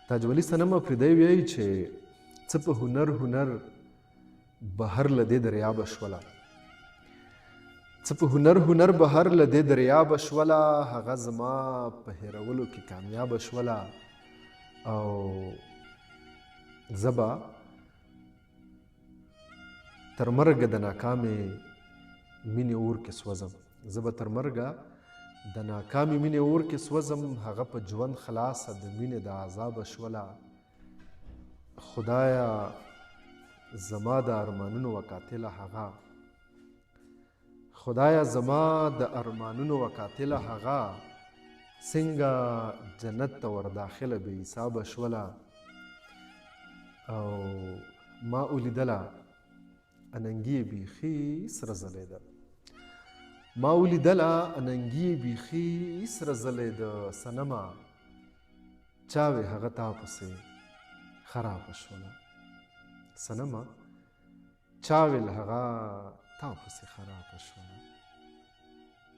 تاج ولي صنم افریدی ویایي چې څه په هنر هنر بهر له دې دریابه شوله، څه په هنر هنر بهر له دې دریابه شوله، هغه زما په هېرولو کې کامیابه شوله او زه به تر مرګه د ناکامې مینې اور کې سوځم، زه به تر مرګه د ناکامې مینې اور کې سوځم، هغه په ژوند خلاصه د مینې د عذابه شوله. خدایا زما د ارمانونو وقاتله هغه، خدایا زما د ارمانونو وقاتله هغه، څنګه جنت ته ورداخله بې حسابه شوله. او ما ولیدله اننګي یې بیخي سره ځلېده، ما ولیدله اننګي یې بیخي سره ځلېده، صنمه چا وې هغه تا پسې خرابه شوله، صنمه چا ویل هغه تا پسې خرابه شوله.